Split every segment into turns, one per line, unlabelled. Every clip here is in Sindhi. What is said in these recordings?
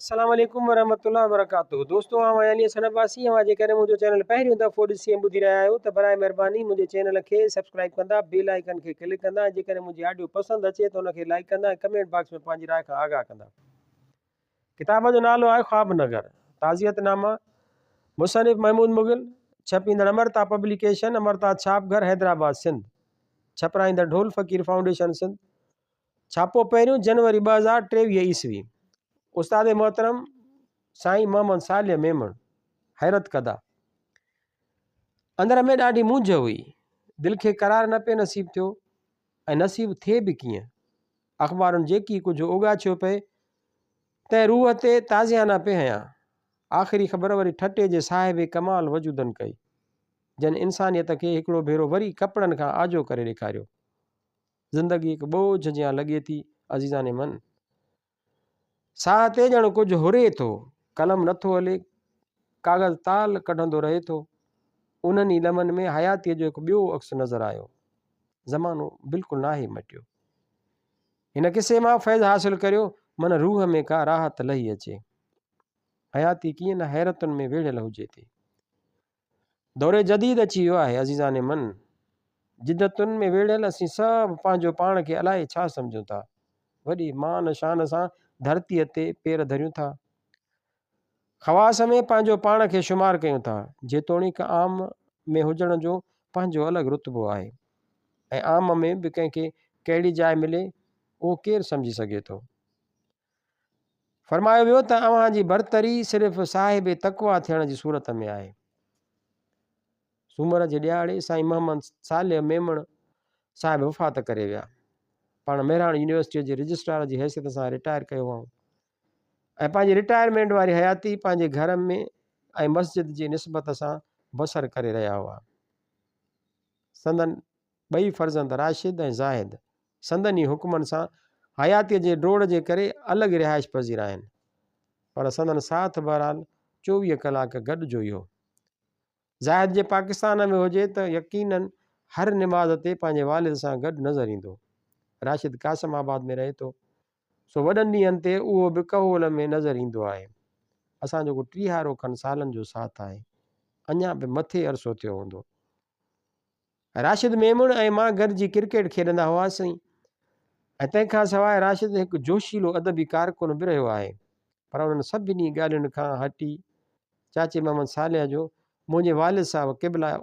السلام عليڪم ورحمة الله وبرڪاته دوستو آئون آهيان علي حسن عباسي اوهان جيڪڏهن منهنجو چينل پهريون دفعو ڏسي ۽ ٻڌي رهيا آهيو ته برائي مهرباني منهنجي چينل کي سبسڪرائيب ڪندا بيل آئيڪن کي ڪلڪ ڪندا ۽ جيڪڏهن منهنجي آڊيو پسند اچي ته ان کي لائيڪ ڪندا ۽ ڪمينٽ باڪس ۾ پنهنجي راء کان آگاهه ڪندا. ڪتاب جو نالو آهي خواب نگر تعزيت نامه مصنف محمود مغل ڇپيندڙ امرتا پبليڪيشن امرتا ڇاپ گهر حيدرآباد سنڌ ڇپرائيندڙ ڍول فقير فائونڊيشن سنڌ ڇاپو پهريون جنوري 2023 عيسوي. استاد محترم سائين محمد صالح ميمڻ، حيرت ڪده. اندر ۾ ڏاڍي مونجهه هئي. دل کي قرار نه پئي نصيب ٿيو ۽ نصيب ٿئي به ڪيئن؟ اخبارن جيڪي ڪجهه اوڳاڇيو پئي، تنهن روح تي تازيانا پئي هنيا. آخري خبر وري ٺٽي جي صاحب ڪمال وجودن ڪئي، جن انسانيت کي هڪڙو ڀيرو وري ڪپڙن کان آجو ڪري ڏيکاريو. زندگي هڪ ٻوجهه جيان لڳي ٿي عزيزان من. ساهه تي ڄڻ ڪجهه هري ٿو. قلم نٿو هلي، ڪاغذ تال ڪڍندو رهي ٿو. انهن ئي لمحن ۾ حياتيء جو هڪ ٻيو عڪس نظر آيو. زمانو بلڪل ناهي مٽيو. هن قصي مان فيض حاصل ڪريو، من روح ۾ ڪا راحت لهي اچي. حياتي ڪيئن نه حيرتن ۾ ويڙهيل هجي ٿي. دور جديد اچي ويو آهي عزيزان من! جدتن ۾ ويڙهيل اسين سڀ پنهنجو پاڻ کي الائي ڇا سمجهون ٿا. وڏي مان شان سان ڌرتيء تي پير ڌريون ٿا. خواص ۾ پنهنجو پاڻ کي شمار ڪيون ٿا. جيتوڻيڪ عام ۾ هجڻ جو پنهنجو الڳ رتبو آهي ۽ عام ۾ به ڪنهن کي ڪهڙي جاء ملي اهو ڪير سمجهي سگهي ٿو. فرمايو ويو ته اوهان جي برتري صرف صاحب تقويٰ ٿيڻ جي صورت ۾ آهي. سومر جي ڏهاڙي سائين محمد صالح ميمڻ صاحب وفات ڪري ويا. پاڻ مهراڻ يونيورسٽيء جي رجسٽرار جي حيثيت سان رٽائر ڪيو هئائون ۽ پنهنجي رٽائرمينٽ واري حياتي پنهنجي گهر ۾ ۽ مسجد جي نسبت سان بسر ڪري رهيا هئا. سندن ٻئي فرزند راشد ۽ زاهد سندن ئي حڪمن سان حياتيء جي ڊوڙ جي ڪري الڳ رهائش پذير آهن، پر سندن ساٿ بهرحال 24 ڪلاڪ گڏ جو ئي هو. زاهد جي پاڪستان ۾ هجي ته يقينن هر نماز تي پنهنجي والد سان گڏ نظر ايندو. راشد قاسم آباد ۾ رهي ٿو، سو وڏن ڏينهن تي اهو به ڪهول ۾ نظر ايندو آهي. اسان جو ڪو ٽيهارو کن سالن جو ساٿ آهي. اڃا به مٿي عرصو ٿيو هوندو. راشد ميمڻ ۽ مان گڏجي ڪرڪيٽ کيڏندا هئاسين ۽ تنهن کان سواء راشد هڪ جوشيلو ادبي ڪارڪن به رهيو آهي پر انهن سڀني ڳالهين کان هٽي چاچي محمد صالح جو منهنجي والد صاحب قبله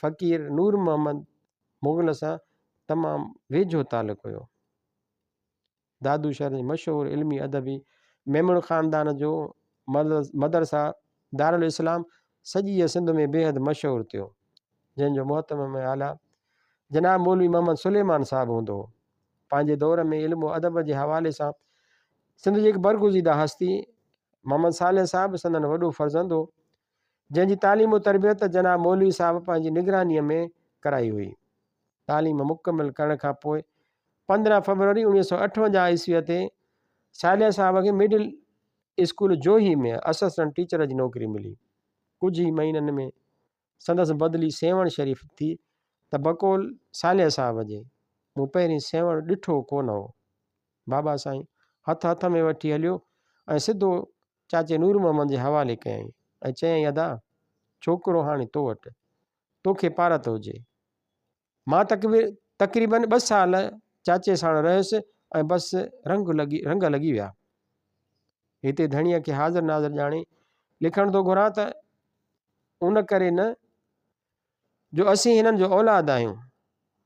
فقير نور محمد مغل سان تمام ويجهو تعلق هيو. دادو شهر جي مشهور علمي ادبي ميمڻ خاندان جو مدرسه دارالاسلام سڄيء سنڌ ۾ بيحد مشهور ٿيو، جنهن جو مهتمم اعليٰ جناب مولوي محمد سليمان صاحب هوندو هو. پنهنجي دور ۾ علم و ادب جي حوالي سان سنڌ جي هڪ برگزيده هستي محمد صالح صاحب سندن وڏو فرزند هو، جنهن جي تعليم و تربيت جناب مولوي صاحب پنهنجي نگرانيء ۾ ڪرائي هئي. تعليم مڪمل ڪرڻ کان پوء 15 فيبروري 1958 عيسويء تي صالح صاحب کي middle school Johi ۾ assistant teacher جي نوڪري ملي. ڪجهه ئي مهينن ۾ سندس بدلي سيوهڻ شريف ٿي ته بقول صالح صاحب جي، مون پهرين سيوهڻ ڏٺو ڪونه هو. بابا سائين هٿ هٿ ۾ وٺي هليو ۽ سڌو چاچي نور محمد جي حوالي ڪيائين ۽ چيائين ادا ڇوڪرو هاڻي تو وٽ، توکي پارت هجي. مان تقريبن ٻه سال چاچي ساڻ رهيس ۽ بس رنگ لڳي رنگ لڳي ويا. هتي ڌڻيء کي حاضر ناظر ڄاڻي لکڻ ٿو گهران ته ان ڪري نه جو اسين هنن جو اولاد آهيون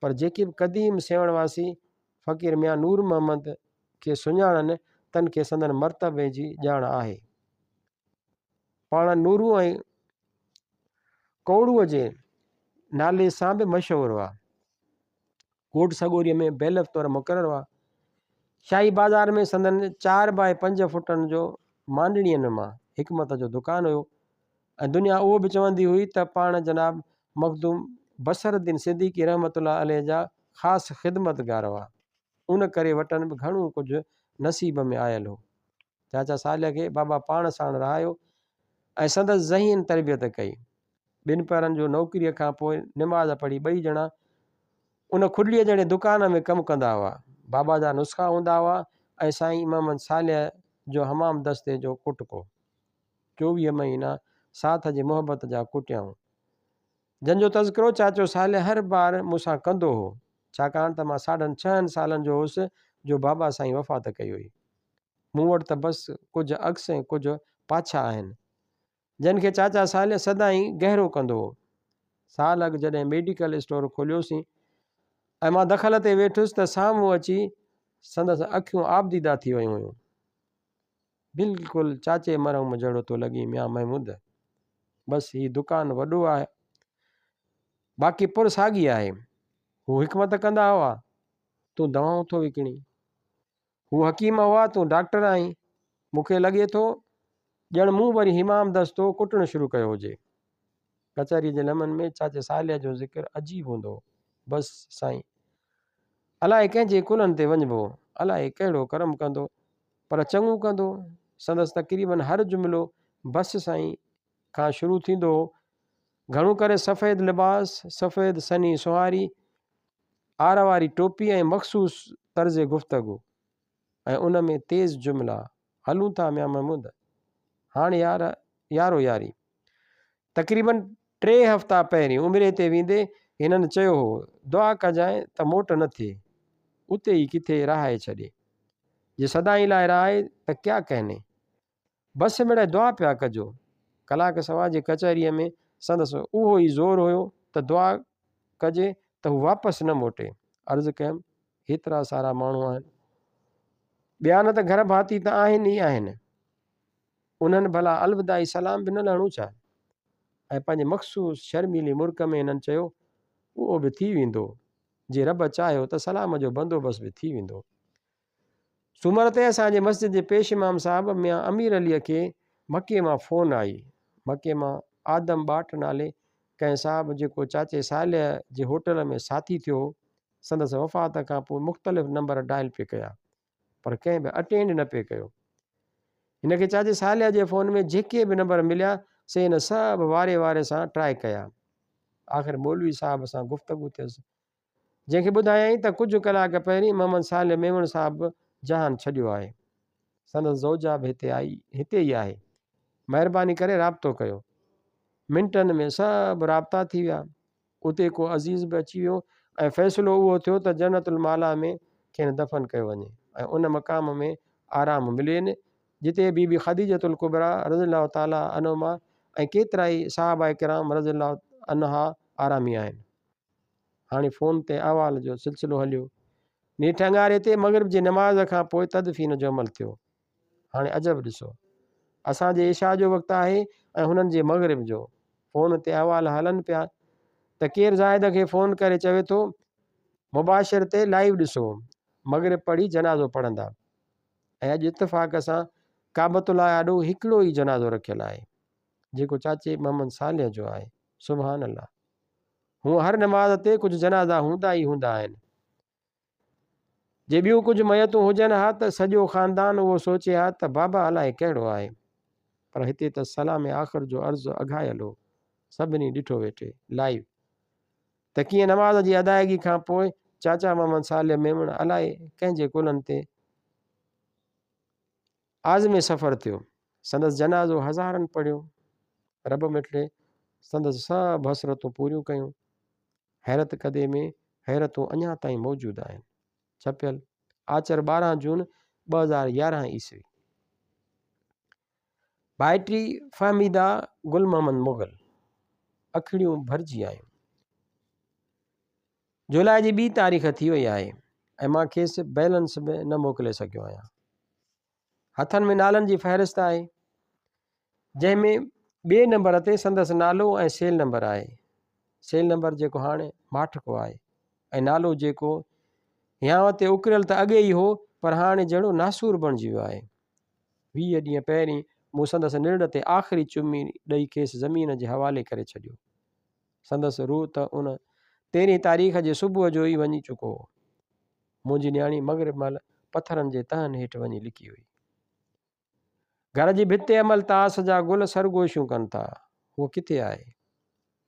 پر جيڪي به قديم سيوهڻ واسي فقير ميان نور محمد کي سڃاڻن تن کي سندن مرتبي جي ڄاڻ آهي. پاڻ نورو ۽ ڪوڙوء جي نالي سان به مشهور هئا. ڪوٽ سڳوريء ۾ بيلف طور مقرر هئا. شاهي بازار ۾ سندن چار باء پنج فوٽن جو مانڊڻيء نما حڪمت جو دڪان هيو ۽ دنيا اهو به چوندي هئي ته پاڻ جناب مخدوم بصر الدين صديقي رحمة الله عليه جا خاص خدمتگار هئا. ان ڪري وٽن به گهڻو ڪجهه نصيب ۾ آيل هو. چاچا صالح کي بابا پاڻ ساڻ رهايو ۽ سندس ذهين تربيت ڪئي. ٻن پهرن جو نوڪريء کان پوء نماز پڙهي ٻئي ڄڻا ان کڏڙيء جهڙي دڪان ۾ ڪم ڪندا هئا. بابا جا نسخا هوندا هئا ۽ سائين محمد صالح جو حمام دستي جو ڪٽڪو. 24 مهينا ساٿ جي محبت جا ڪٽيائون. جن جو تذڪرو چاچو صالح هر بار مون سان ڪندو هو، ڇاڪاڻ ته مان ساڍن ڇهن سالن جو هوس جو بابا سائين وفات ڪئي هئي. مون وٽ ته بس ڪجهه عڪس ۽ ڪجهه پاڇا آهن، جن کي چاچا صالح سدائين گهرو ڪندو هو. سال اڳ جڏهن ميڊيڪل اسٽور کوليوسين ۽ مان دخل تي ويٺس ته سامهون اچي سندس اکيون آبديده ٿي ويون هيون. بلڪل چاچي مرحوم جهڙو ٿو لڳين ميان محمود. بس هي دڪان وڏو آهي، باقي پر ساڳي آهي. هو حڪمت ڪندا هئا، تون دوائون ٿو وڪڻين. هو حڪيم هئا، تون ڊاڪٽر آهين. مون کي لڳي ٿو ڄڻ مون وري حمام دستو ڪٽڻ شروع ڪيو هجي. ڪچهريء جي لمحن ۾ چاچي صالح جو ذڪر عجيب هوندو هو. بس سائين! الائي ڪنهن جي ڪلهن تي وڃبو، الائي ڪهڙو ڪرم ڪندو، پر چڱو ڪندو. سندس تقريباً هر جملو بس سائين کان شروع ٿيندو هو. گهڻو ڪري سفيد لباس، سفيد سنهي سنهاري، آر واري ٽوپي ۽ مخصوص طرز گفتگو ۽ ان ۾ تيز جملا، هلون ٿا ميان محمود، هاڻ يار يارو ياري. تقريباً ٽي هفتا پهرين عمري تي ويندي هنن چيو هو، دعا ڪجانء ته موٽ نه ٿئي، اتي ئي ڪٿي رهائي ڇڏي. جي سدائين لاء رهائي ته ڪيا ڪهني. بس مڙئي دعا پيا ڪجو. ڪلاڪ سوا جي ڪچهريء ۾ سندس اهو ئي زور هيو ته دعا ڪجي ته هو واپس نه موٽي. عرض ڪيم، هيترا سارا ماڻهو آهن. ٻيا نه ته گهر ڀاتي ته آهن ئي آهن. انهن ڀلا الوداعي سلام به نه لهڻو ڇا؟ ۽ پنهنجي مخصوص شرميلي مرڪ ۾ هنن چيو، اهو به ٿي ويندو. جي رب چاهيو ته سلام جو بندوبست به ٿي ويندو. سومر تي اسان جي مسجد جي پيش امام صاحب ميان امير عليء کي مڪي مان فون آئي. مڪي مان آدم ٻاٽ نالي ڪنهن صاحب جيڪو چاچي صالح جي هوٽل ۾ ساٿي ٿيو هو، سندس وفات کان پوء مختلف نمبر ڊائل پئي ڪيا، پر ڪنهن به اٽينڊ نه پئي ڪيو. هن کي چاچي صالح جي فون ۾ جيڪي به نمبر مليا، سي هن سڀ واري واري سان ٽرائي ڪيا. آخر مولوي صاحب سان گفتگو ٿيس. جنهن کي ٻڌايائين ته ڪجهه ڪلاڪ پهرين محمد صالح ميمڻ صاحب به جهان ڇڏيو آهي. سندس زوجه به هتي آئي هتي ئي آهي. مهرباني ڪري رابطو ڪيو. منٽن ۾ سڀ رابطا ٿي ويا. اتي ڪو عزيز به اچي ويو ۽ فيصلو اهو ٿيو ته جنت المعليٰ ۾ کين دفن ڪيو وڃي ۽ ان مقام ۾ آرام ملين جتي بي بي خديجة الڪبريٰ رضي الله تعالٰي عنهما ۽ ڪيترائي صحابه ڪرام رضي الله عنها آرامي آهن. هاڻي فون تي احوال جو سلسلو هليو. نيٺ اڱاري تي مغرب جي نماز کان پوء تدفين جو عمل ٿيو. هاڻي عجب ڏسو. اسان جي عشاء جو وقت آهي ۽ هنن جي مغرب جو. فون تي احوال هلن پيا ته ڪير زاهد کي فون ڪري چوي ٿو مباشر تي لائيو ڏسو مغرب پڙهي جنازو پڙهندا ۽ اڄ اتفاق سان ڪعبة الله آڏو هڪڙو ئي جنازو رکيل آهي جيڪو چاچي محمد صالح جو آهي. سبحان الله. هونء هر نماز تي ڪجهه جنازا هوندا ئي هوندا آهن. جي ٻيون ڪجهه ميتون هجن ها ته سڄو خاندان اهو سوچي ها ته بابا الائي ڪهڙو آهي. پر هتي ته سلام آخر جو عرض اگهايل هو. سڀني ڏٺو ويٺي، لائيو، ته ڪيئن نماز جي ادائگي کان پوء چاچا محمد صالح ميمڻ الائي ڪنهن جي ڪلهن تي عازم سفر ٿيو. سندس جنازو هزارن پڙهيو. رب مٺڙي سندس سڀ حسرتون پوريون ڪيون. حيرت ڪدي ۾ حيرتون اڃا تائين موجود آهن. ڇپيل، آچر 12 جون 2011 عيسوي. ڀائٽي فهميده گل محمد مغل. اکڙيون ڀرجي آيون. جولاء جي ٻي تاريخ ٿي وئي آهي ۽ مان کيس بئلنس به نه موڪلي سگهيو آهيان. هٿن ۾ نالن جي فهرست آهي، جنهن ۾ ٻئي نمبر تي سندس نالو ۽ سيل نمبر آهي. سيل نمبر جيڪو هاڻي ماٺڪو آهي ۽ نالو جيڪو هيانء تي اڪريل ته اڳي ئي هو پر هاڻي جهڙو ناسور بڻجي ويو آهي. 20 ڏينهن پهرين مون سندس نرڙ تي آخري چمي ڏئي کيس زمين جي حوالي ڪري ڇڏيو. سندس روح ته ان تيرهين تاريخ جي صبح جو ئي وڃي چڪو هو. منهنجي نياڻي مغرب مهل پٿرن جي تهن هيٺ وڃي لڪي هئي. گهر جي ڀت تي امل تاس جا گل سرگوشيون ڪن ٿا. هوء ڪٿي آهي؟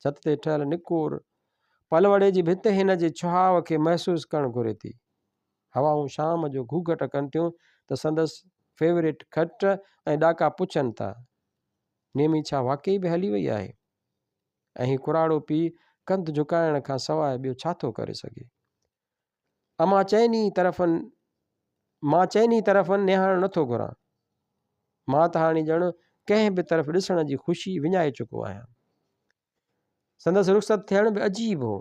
ڇت تي ٺهيل نڪور پلوڙي جي ڀت هن جي ڇهاء کي محسوس ڪرڻ گهري ٿي. هوائون شام جو گهوگهٽ ڪن ٿيون ته سندس. فيوريٽ کٽ ۽ ڏاڪا پڇن ٿا. نيمي ڇا واقعي به هلي وئي آهي؟ ۽ هي ڪراڙو پيء ڪنڌ جهڪائڻ کان سواء ٻيو ڇا ٿو ڪري سگهي؟ امان چئني طرفن مان چئني طرفن نهارڻ نٿو گهران. مان ته هاڻي ڄڻ ڪنهن به طرف ڏسڻ جي خوشي وڃائي چڪو آهيان. سندس رخصت ٿيڻ به عجيب هو.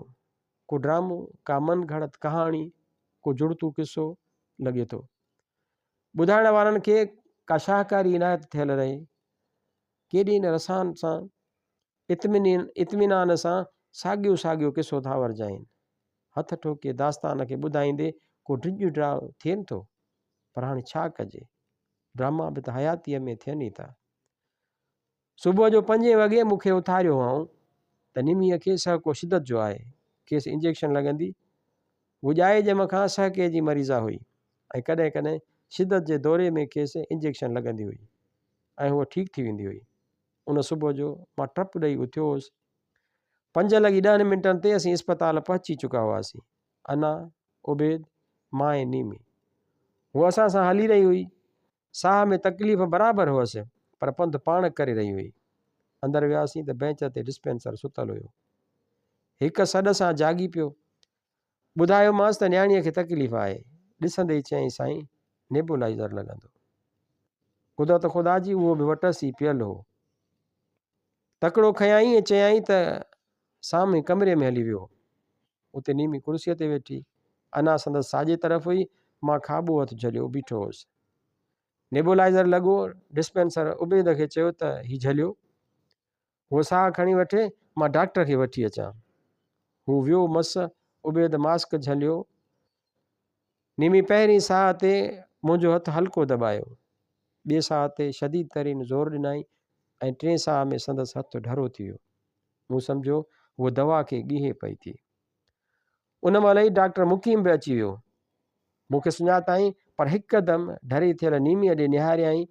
ڪو ڊرامو، ڪا من گهڙت ڪهاڻي، ڪو جڙتو قصو لڳي ٿو. ٻڌائڻ وارن کي ڪا شاهڪاري عنايت ٿيل رهي. ڪيڏي نه رسان سان اطمينان سان ساڳيو ساڳيو قصو ٿا ورجائين. هٿ ٺوڪي داستان کي ٻڌائيندي ڪو ڊڄ ڊاء ٿئين ٿو. پر هاڻي ڇا ڪجي؟ ڊراما به ته حياتيء ۾ ٿين ئي ٿا. صبح جو پنجين وڳي مون کي اٿاريو هئائون ته نميء کي سهڪو شدت جو آهي، کيس انجيڪشن لڳندي. هوء ڄائي ڄم کان سهڪي جي مريضه هئي ۽ ڪڏهن ڪڏهن شدت جي دوري ۾ کيس انجيڪشن لڳندي هئي ۽ هوء ٺيڪ ٿي ويندي هئي. ان صبح جو مان ٽپ ڏئي اٿيو هوس. پنج لڳي ڏهن منٽن تي اسين اسپتال پهچي چڪا هئاسين. انا، عبيد، مان ۽ نيمي. هوء اسان سان هلي رهي هئي. ساهه ۾ تڪليف برابر هئس، پر پنڌ پاڻ ڪري رهي هئي. اندر وياسين ته بينچ تي ڊسپينسر ستل هيو. هڪ سڏ سان جاڳي پيو. ٻڌايومانس ته نياڻيء کي تڪليف آهي. ڏسندي ئي چيائين سائين نيبولائيزر لڳندو. قدرت خدا جي اهو به وٽس ئي پيل هو. تڪڙو کنيائين ۽ چيائين ته سامهين ڪمري ۾ هلي ويهو. اتي نيمي ڪرسيء تي ويٺي. انا سندس ساڄي طرف هئي. مان کاٻو هٿ جهليو بيٺو هوس. نيبولائيزر لڳو. ڊسپينسر عبيد کي چيو ته هي جهليو. هوء ساهه کڻي وٺي، مان ڊاڪٽر کي وٺي اچان. هو ويو مس، عبيد ماسڪ جهليو. نيمي پهرين ساهه تي منهنجو هٿ هلڪو دٻايو. ٻئي ساهه تي شديد ترين زور ڏنائين ۽ ٽئين ساهه ۾ سندس هٿ ڍرو ٿي ويو. مون سمجهيو هوء دوا کي ڳيهي پئي ٿي. ان مهل ئي ڊاڪٽر مقيم به اچي ويو. مون کي سڃاتائين پر هڪدم ڍري ٿيل نيميء ڏي نهاريائين،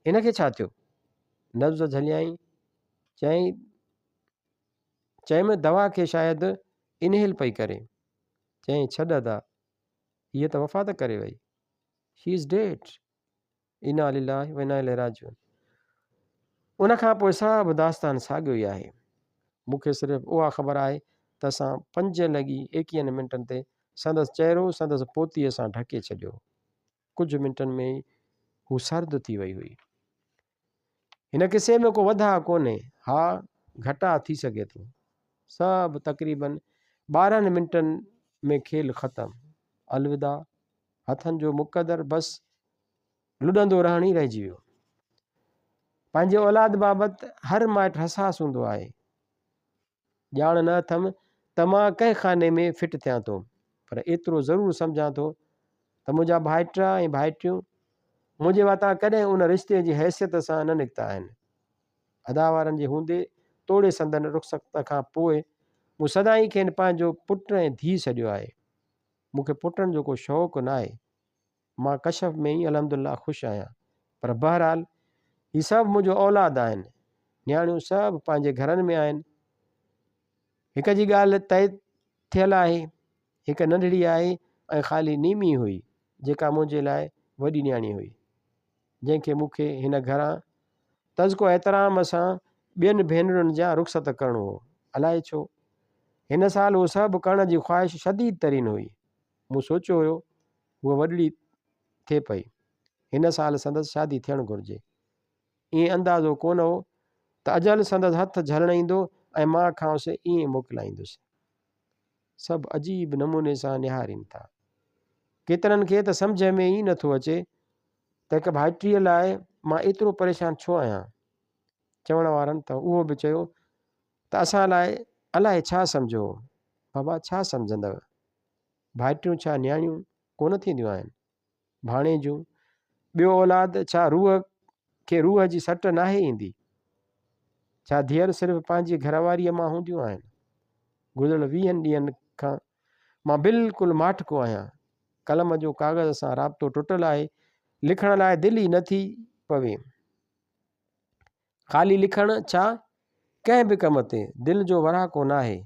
هن کي ڇا ٿيو؟ نبض جهليائين، چيائين، چيم دوا کي شايد انهيل پئي ڪري. چيائين، ڇڏ ادا، هيء ته وفات ڪري وئي. She is dead. انا لله و انا اليه راجعون. ان کان پوء سڀ داستان ساڳيو ئي آهي. مون کي صرف اها خبر آهي ته اسان پنج لڳي ايڪيهن منٽن تي سندس چهرو سندس پوتيء سان ڍڪي ڇڏيو. ڪجهه منٽن ۾ ئي هو سرد ٿي وئي هئي. هن قصي ۾ ڪو وڌاء ڪونهي، ها گهٽاء ٿي سگهي ٿو. سڀ تقريبن 12 منٽن ۾ کيل ختم. الوداع. هٿن جو مقدر بس لڏندو رهڻ ئي رهجي ويو. پنهنجي اولاد بابت هر مائٽ حساس هوندو آهي. ڄاڻ نه اٿم ته مان ڪنهن خاني ۾ فٽ ٿيان ٿو، پر ايترو ضرور سمجهان ٿو ته منهنجا ڀائٽيا ۽ ڀائٽيون منهنجي واتان ڪڏهن ان رشتي جي حيثيت سان نه نڪتا آهن. ادا وارن جي هوندي توڙي سندن رخصت کان پوء مون سدائين کين پنهنجو پٽ ۽ ڌيء سڏيو آهي. مون کي پٽن جو ڪو شوق ناهي. مان ڪشف ۾ ئي الحمدلله خوش آهيان. پر بهرحال هي سڀ منهنجو اولاد آهن. نياڻيون سڀ پنهنجي گهرن ۾ آهن. هڪ جي ڳالهه طئي ٿيل آهي. هڪ ننڍڙي آهي ۽ خالي نيمي هئي جيڪا منهنجي لاء وڏي نياڻي هئي. جنهن کي مون کي هن گهران تزڪو احترام سان ٻين ڀينرن جيان رخصت ڪرڻو هو. الائي ڇو؟ هن سال اهو سڀ ڪرڻ جي خواهش شديد ترين هئي. مون سوچيو هيو، هوء وڏڙي ٿئي پئي. هن سال سندس شادي ٿيڻ گهرجي. ائين اندازو ڪونه هو ته اجل سندس هٿ جهلڻ ايندو ۽ مان کانئس ائين موڪلائيندس. سڀ عجيب نموني سان نهارين ٿا. ڪيترن کي ته سمجهه ۾ ئي نٿو اچي ته هڪ ڀائٽيء لاء مان ايترو پريشان ڇو آهيان؟ چوڻ وارن ته اهو به چيو ته اسان لاء الائي ڇا سمجهيو هو. بابا ڇا سمجهندؤ؟ ڀائٽيون ڇا نياڻيون ڪونه ٿينديون آهن؟ ڀاڻيجون، ٻيو اولاد ڇا روح کي روح جي سٽ ناهي ايندي؟ ڇا ڌيئر صرف پنهنجي گهرواريء مان هونديون آهن؟ گذريل ويهن ڏينهن کان مان بلڪل ماٺڪو آهيان. قلم جو ڪاغذ سان رابطو ٽٽل آهي. لکڻ لاء دل ئي نه ٿي پوي. خالي لکڻ ڇا ڪنهن به ڪم تي دل جو وراڪو ناهي.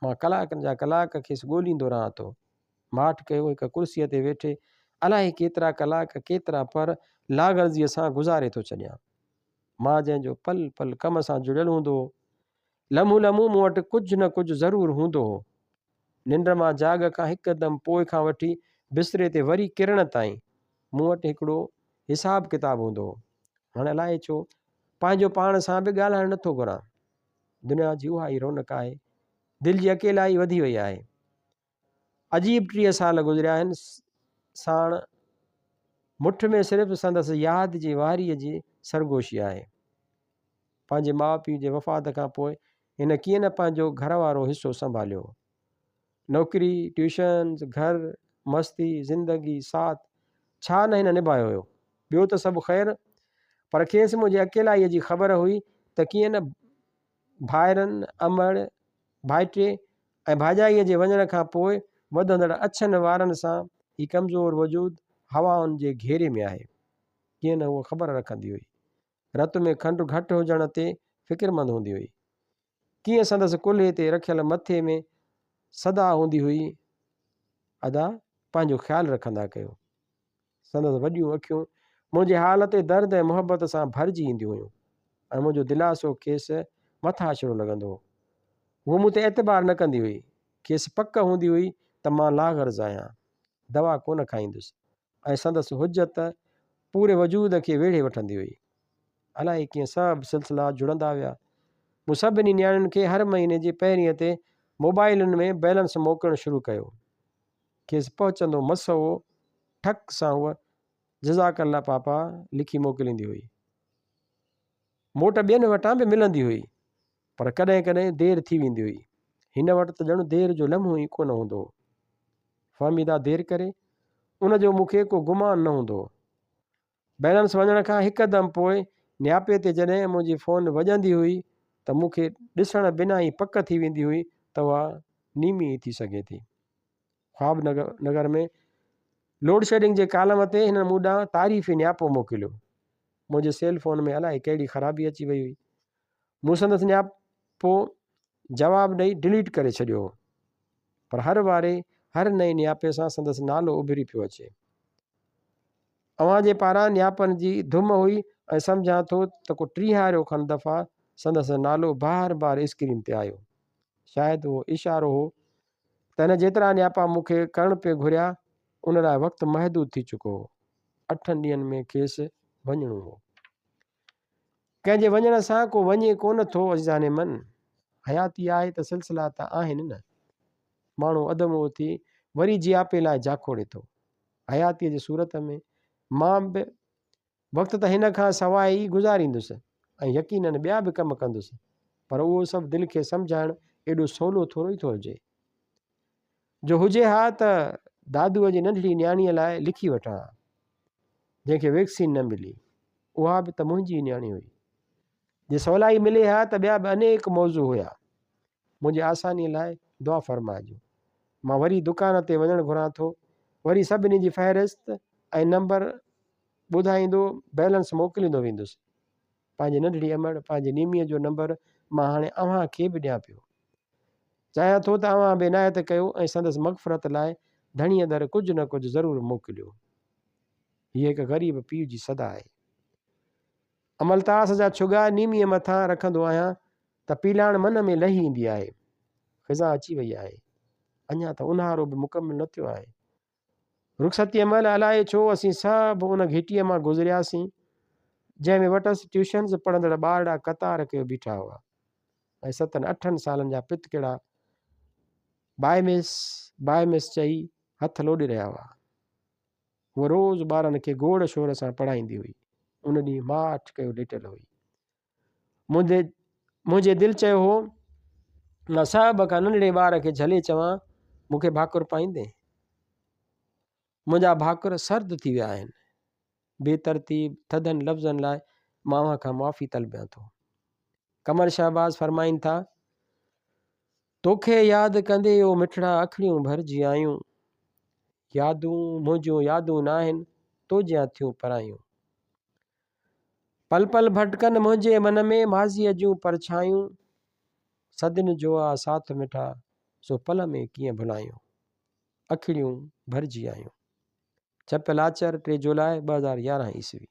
مان ڪلاڪن جا ڪلاڪ کيس ڳوليندو رهان ٿو. ماٺ ڪيو هڪ ڪرسيء تي ويٺي الائي ڪيترا ڪلاڪ، ڪيترا پهر لاغرضيء سان گذاري ٿو ڇڏيان. مان جنهن جو پل پل ڪم سان جڙيل هوندو هو. لمحو لمحو مون وٽ ڪجهه نه ڪجهه ضرور هوندو هو. ننڊ مان جاڳ کان هڪدم پوء کان وٺي بستري تي وري ڪرڻ تائين مون وٽ هڪڙو حساب ڪتاب هوندو هو. هاڻ الائي ڇو پنهنجو پاڻ سان به ڳالهائڻ نٿو گهران. دنيا جي اها ئي رونق آهي. دل جي اڪيلائي وڌي وئي آهي. عجيب 30 سال گذريا آهن. ساڻ مٺ ۾ صرف سندس ياد جي واريء جي سرگوشي آهي. پنهنجي ماء پيء جي وفات کان پوء هن ڪيئن نه پنهنجو گهر وارو حصو سنڀاليو هو. نوڪري، ٽيوشنز، گهر، مستي، زندگي، ساٿ، ڇا نه هن نڀايو هيو. ٻيو ته سڀ خير، پر کيس منهنجي اڪيلائيء جي خبر هئي ته ڪيئن نه ڀائرن، امڙ، ڀائٽي ۽ ڀاڄائيء جي وڃڻ کان پوء وڌندڙ اڇن وارن سان هي ڪمزور وجود هوائن جي گهيري ۾ آهي. ڪيئن نه هوء خبر رکندي هئي. رت ۾ کنڊ گهٽ هجڻ تي فڪرمند هوندي هئي. ڪيئن سندس ڪلهي تي رکيل مٿي ۾ صدا هوندي هئي، ادا پنهنجو خيال رکندا ڪيو. سندس وڏيون اکيون منهنجي حال تي درد ۽ محبت سان ڀرجي اينديون هيون ۽ منهنجو دلاسو کيس مٿاڇرو لڳندو هو. هوء مون تي اعتبار نه ڪندي هئي. کيس پڪ هوندي هئي ته مان لاغرض آهيان. دوا ڪونه کائيندس ۽ سندس حجت پوري وجود کي ويڙهي وٺندي هئي. الائي ڪيئن سڀ سلسلا جڙندا ويا. مون سڀني نياڻين کي هر مهيني جي پهرينء تي موبائلن ۾ بئلنس موڪلڻ شروع ڪيو. کيس پهچندو مس هو، ٺڪ سان هوء جزاڪ الله پاپا لکي موڪليندي هئي. موٽ ٻين وٽان به ملندي هئي، پر ڪڏهن ڪڏهن دير ٿي ويندي هئي. هن وٽ ته ڄڻ دير جو لمحو ئي ڪونه هوندو هو. فهميده دير ڪري، ان جو مون کي ڪو گمان نه هوندو هو. بئلنس وڃڻ کان هڪدم پوء نياپي تي جڏهن منهنجي فون وڄندي هئي ته مون کي ڏسڻ بنا ئي پڪ ٿي ويندي هئي ته اها نيمي ئي ٿي سگهي ٿي. خواب نگر ۾ لوڊشيڊنگ جي ڪالم تي هنن مون ڏانهن تعريفي نياپو موڪليو. منهنجي سيل فون ۾ الائي ڪهڙي خرابي اچي وئي هئي. مون سندس نياپو جواب ڏئي ڊليٽ ڪري ڇڏيو هو. پر هر واري هر نئين نياپي سان سندس نالو اڀري پيو اچي. اوهان جي پاران نياپن جي ڌم هئي ۽ سمجهان ٿو ته ڪو ٽيهاريو کن دفعا سندس نالو بار بار اسڪرين تي آيو. شايد اهو اشارو هو ته هن جيترا نياپا مون کي ڪرڻ پئي گهريا، ان لاء وقت محدود ٿي چڪو هو. اٺن ڏينهن ۾ کيس وڃڻو هو. ڪنهن جي وڃڻ سان ڪو وڃي ڪونه ٿو عزيزان من! حياتي آهي ته سلسلا ته آهن نه. ماڻهو اڌ مئو ٿي وري جياپي لاء جاکوڙي ٿو. حياتيء جي صورت ۾ مان به وقت ته هن کان سواء ئي گذاريندس ۽ يقينن ٻيا به ڪم ڪندس پر اهو سڀ دل کي سمجهائڻ ايڏو سولو ٿورو ئي ٿو هجي. جو هجي ها ته دادوء جي ننڍڙي نياڻيء لاء لکي وٺان ها، جنهن کي ويڪسين نه ملي. اها به ته منهنجي ئي نياڻي هئي. جي سولائي ملي ها ته ٻيا به انيڪ موضوع هيا. منهنجي آسانيء لاء دعا فرمائجو. مان وري دڪان تي وڃڻ گهران ٿو. وري سڀني جي فهرست ۽ نمبر ٻڌائيندو بئلنس موڪليندو ويندس. پنهنجي ننڍڙي امڙ، پنهنجي نيميء جو نمبر مان هاڻي اوهان کي به ڏيان پيو. چاهيان ٿو ته اوهان به عنايت ڪيو ۽ سندس مغفرت لاء ڌڻيء در ڪجهه نه ڪجهه ضرور موڪليو. هيء هڪ غريب پيء جي صدا آهي. املتاس جا ڇڳا نيميء مٿان رکندو آهيان ته پيلاڻ من ۾ لهي ايندي آهي. خزان اچي وئي آهي. اڃا ته اونهارو به مڪمل نه ٿيو آهي. رخصتيء مهل الائي ڇو اسين سڀ ان گهٽيء مان گذرياسين، جنهن ۾ وٽس ٽيوشنز پڙهندڙ ٻارڙا قطار ڪيو بيٺا هئا ۽ ستن اٺن سالن جا پتڪڙا باء مس، باء مس چئي هٿ لوڏي رهيا هئا. هوء روز ٻارن کي گوڙ شور سان پڙهائيندي هئي. ان ڏينهن ماٺ ڪيو ليٽيل هئي. منهنجي منهنجي دل چيو هو، مان صاحب کان ننڍڙي ٻار کي جهلي چوان، مون کي ڀاڪر پائيندين؟ منهنجا ڀاڪر سرد ٿي ويا آهن. بي ترتيب ٿڌن لفظن لاء مان اوهان کان معافي طلبيان ٿو. قمر شهباز فرمائين ٿا، توکي ياد ڪندي او مٺڙا اکڙيون ڀرجي آيون، يادون منهنجون يادون ناهن، تو جيان ٿيون پرايون. پل پل ڀٽڪن منهنجي من ۾ ماضيء جون پرڇايون، صدين جو آ ساٿ مٺا، سو پل ۾ ڪيئن ڀلايون. اکڙيون ڀرجي آيون. ڇپيل آچر، 3 جولاء 2011 عيسوي.